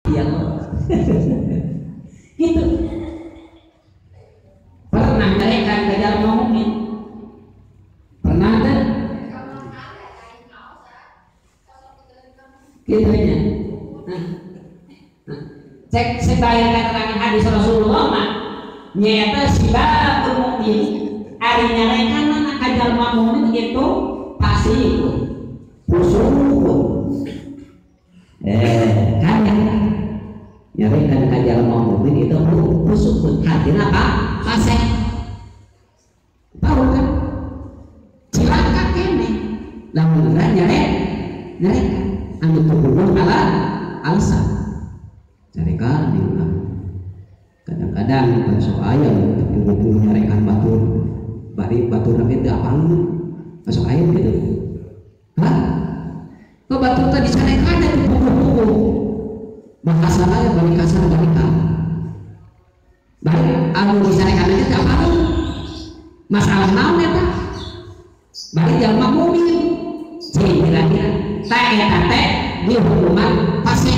Ya Allah. Gitu. Pernah nyarekan ka jalma mukmin? Pernah teh? Gitu nya. Nah. Nah. Cek sebaya keterangan hadis Rasulullah mah nyaeta sibabul mukmin ari nyarekan ka jalma mukmin itu pasti fusuqun. Kan nyarekan ka jalma mukmin itu fusuqun, artinya apa? Fasik. Tahu kan? Cilaka kene. Lamun urang nyarekan anu teu kudu ala alasan. Nyarekan di urang. Kadang-kadang pan sok aya teu kudu nyarekan batur. Bari batur teh teu apaleun. Masuk aya gitu. Hah? Kok batur teh dicarekan teh puguh-puguh. Bahasana ge bari kasar bari ka. Bari anu dicarekan teh teu apaleun. Masalah naon eta? Bari jalma mukmin. Cing kira-kira teh eta teh dihukuman fasik.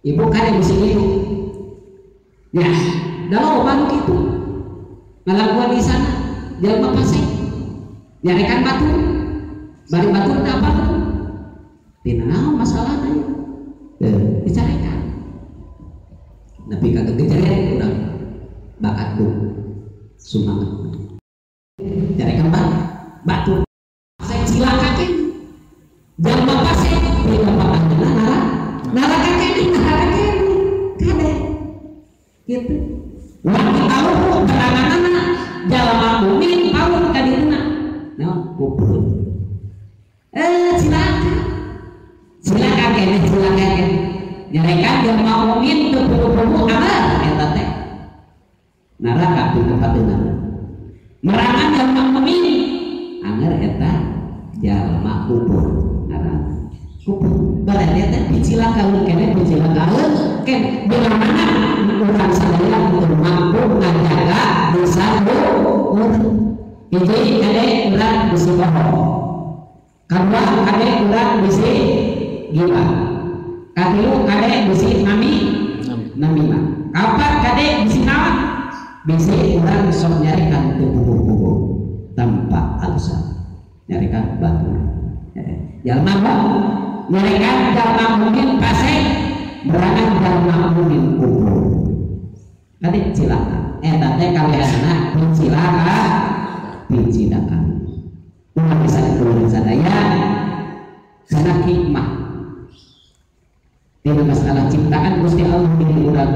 Ibu kan bisa gitu. Ya, dalam obat gitu. Ngalakuan di sana jalma fasik. Nyarekan batu. Bari batu teh apa tuh? Tina naon masalahna ieu? Teu dicarekan. Nepi ka gegejer urang bakat ku sumanget. Nyarekan batu. Fasik cilaka keneh. Jalma fasik di kapapanna neraka keneh, neraka keneh. Kade. Gitu. Waktu tahu keteranganna jalma mukmin paun ka dirina. Naon kufur. Cilaka. Cilaka keneh, cilaka keneh. Nyarekan jalma mukmin teu puguh-puguh amal eta teh. Neraka pikepateunana. Merangan jalma mukmin anger eta jalma kufur ngaranna. Kufur berarti eta dicilakakeun keneh, dicilakakeun keneh. Bila mana urang sadaya teu mampu ngajaga lisan urang. Hiji kade urang bisi bohong. Kadua kade urang bisi gibah. Katilu kade bisi nami namimah. Kaopat kade bisi naon? Bisi urang sok nyarekan teu puguh-puguh tanpa alasan. Nyarekan batur. Jalma nyarekan jalma mukmin fasik, merangan jalma mukmin kufur. Kade cilaka. Eta teh kabehanana dicilaka, dicilaka. Urang bisa urang sadaya sana hikmah. Dina masalah ciptaan Gusti Allah diri urang,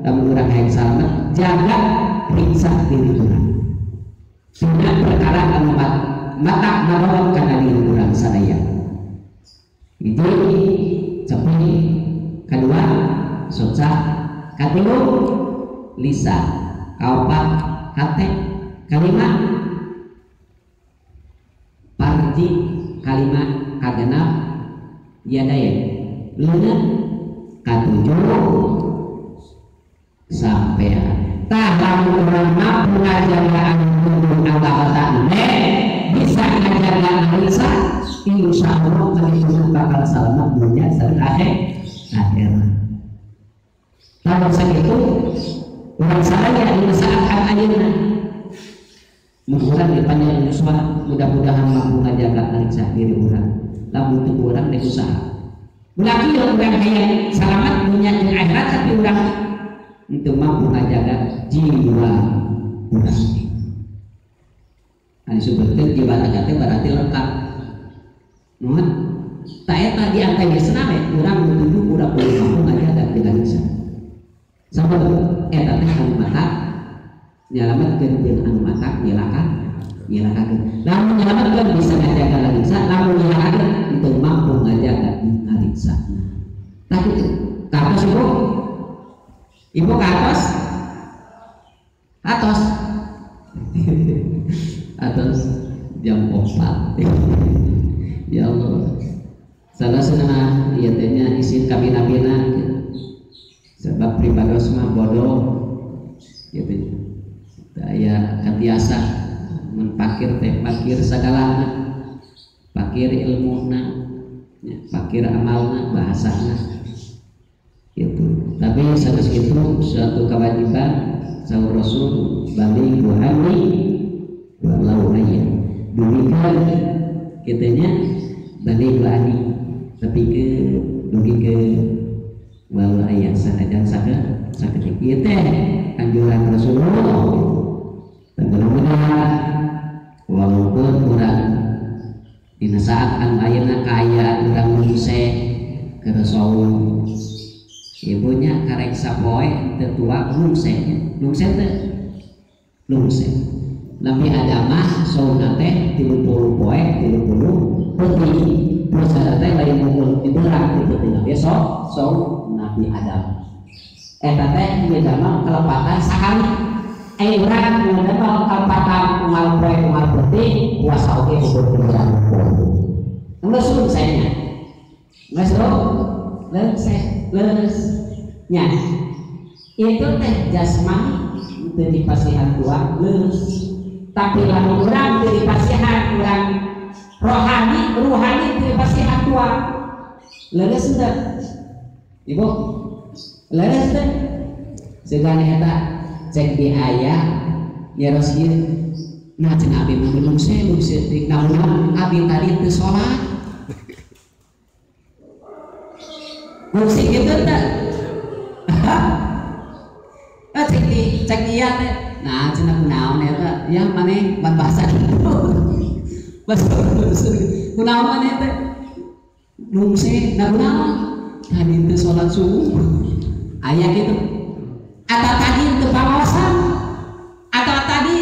lamun urang hayang salamet, jaga periksa diri urang. Dina perkara anu mata madorot kana diri urang sadaya. Hiji cepi, kedua soca, katilu lisan, kaopat hate, kalima parji, kalima kagenap yadaya, leungeun, katujuh sampean. Tah lamun urang mampu ngajaga anu kudu Allah bisa ngajaga lisan, insya Allah kali bakal selamat dunia dan akhirat. Kalau sakitu urang sadaya dina saat ayeuna mudah-mudahan dipanjang yuswa, mudah-mudahan mampu ngajaga lisan diri urang. Lamun teu urang teh usaha. Ulah kieu urang hayang salamat dunia jeung akhirat tapi urang teu mampu ngajaga jiwa urang. Anu disebutkeun jiwa teh berarti lengkap. Nuhun ta eta di antawisna we urang nutuju urang kudu mampu ngajaga dina lisan. Sabab eta teh anu matak nyalametkeun jeung anu matak nyilaka nyilakakeun. Lamun nyalametkeun bisa ngajaga lisan, lamun nyilakakeun teu mampu ngajaga lisan. Tah kitu. Katos ibu? Ibu katos? Atos. Atos jam 4. Ya Allah. Salah senah ieu teh nya isin kabina-bina sebab pribados mah bodoh gitu. Daya katiasa mun pakir teh pakir sagalana, pakir ilmuna, ya, pakir amalna, bahasana. sanes kitu suatu kewajiban saur Rasul balik buhani walau aya dugikeun kitu nya balik buhani tapi ke dugikeun walau aya sanajan sakedik ieu teh anjuran Rasulullah. Mudah-mudahan walaupun urang dina saat anu ayeuna kaayaan urang lungse keur saum ibunya karek sapoe teu tua lungse nya lungse teh lungse Nabi Adam mah saumna teh 30 poe 30 peuting puasa teh lain mukul dibeurang di peuting ge saum Nabi Adam eta teh ieu mah kalepatan sakali ai urang mun kalepatan unggal poe unggal peuting puasa oge ukur beurang geus lungse nya geus lungse leres nya itu teh jasmani teu dipasihan tua leres tapi lamun urang teu dipasihan urang rohani ruhani teu dipasihan tua leres teh ibu leres teh segane eta cek di aya nyaros ieu nah cenah abi mun lungse lungse teh naon abi tadi teu salat lungse kitu teh cek di cek dia teh nah cenah kunaon eta ya maneh ban bahasa bahasa kunaon maneh teh lungse nah kunaon tadi teu salat subuh aya kitu atau tadi teu pangaosan atau tadi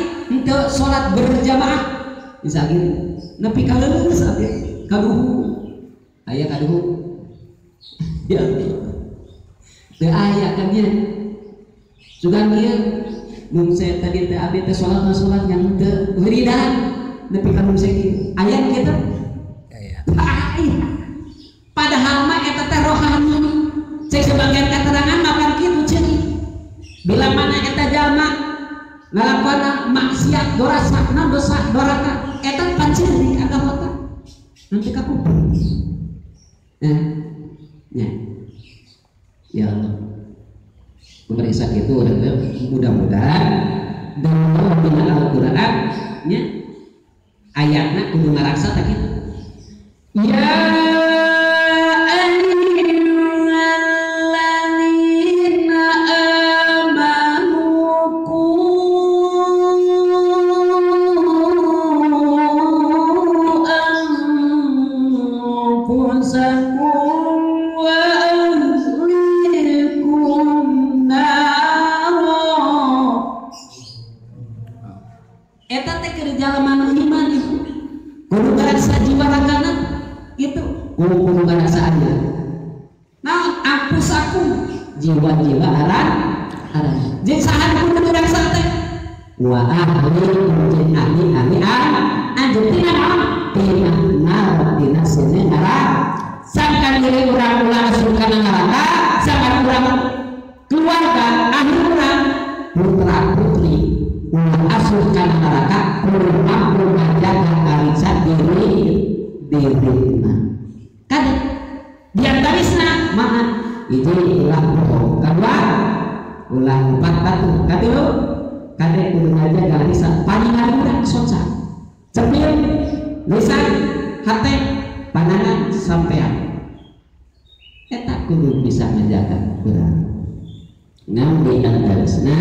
teu salat berjamaah bisa gitu nepi ka leuleus abdi kaduhu aya kaduhu ya teu aya kan nya sugan ieu lungse tadi teh abdi teh salat salat yang teu wiridan nepi ka lungse kieu aya kitu aya padahal mah eta teh rohani cek sebagian keterangan makan kitu ceurik bila mana eta jalma ngalakuan maksiat dorasana dosa doraka eta pan ceurik agama teh nanti ka kubur ya ya Allah pemeriksa itu mudah-mudahan dalam dina Al-Qur'an nya ayatna kudu ngaraksa teh kitu ya ayyuhalladzina amanu qu anfusakum wa ahlikum nara eta teh keur jalma nu iman ieu kudu ngarasa jiwa ragana gitu kudu ngarasa aja naon anfusakum jiwa-jiwa aran aran jeung saha kudu ngarasa teh wa ahlikum jeung ahli-ahli anjeun tina naon tina nar tina sene neraka sangkan diri urang ulah asup kana neraka sangkan urang keluarga ahli urang putra putri ulah asup kana neraka kudu mampu ngajaga arisa diri dirina kan diantarisna mana hiji ulah bohong kadua ulah empat batu katilu kade kudu ngajaga arisa paling urang soca cepil lisan hate pandangan sampean eta kudu bisa ngajaga urang ngan di antarisna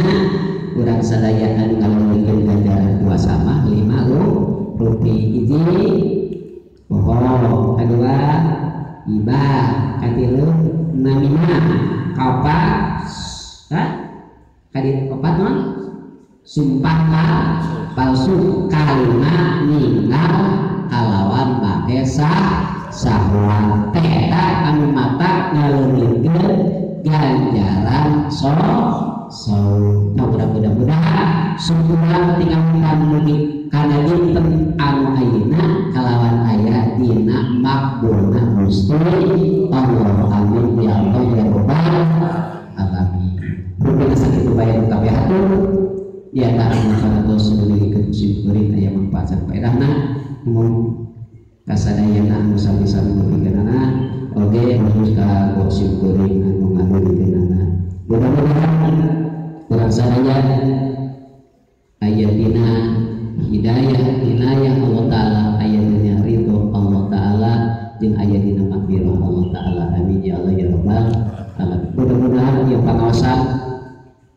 urang sadaya anu ngalongkeun ganjaran puasa mah 5 rupi hiji bohong kadua ibah katilu namimah kaopat ha kaditu opat non sumpah palsu kalima ninggal kalawan make sahwat eta anu mata ngaleungitkeun ganjaran saum mudah-mudahan syukuran tinggal mugi kana dinten anu ayeuna kalawan aya dina makbulna Gusti Allah amin ya Allah ya rabbal alamin. Rupina sakitu bae nu kabeh hatur ya ta'ala kana dibikeun simkuring aya manfaat sareng faedahna mung kasadayana anu sami-sami dibikeunana oge khusus ka simkuring anu ngalungikeunana. Mudah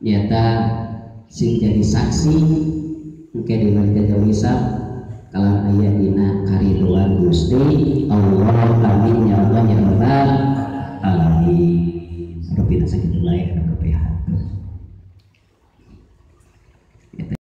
Nyata sing jadi saksi engke dina hisab kalan aya dina kariduan Gusti Allah.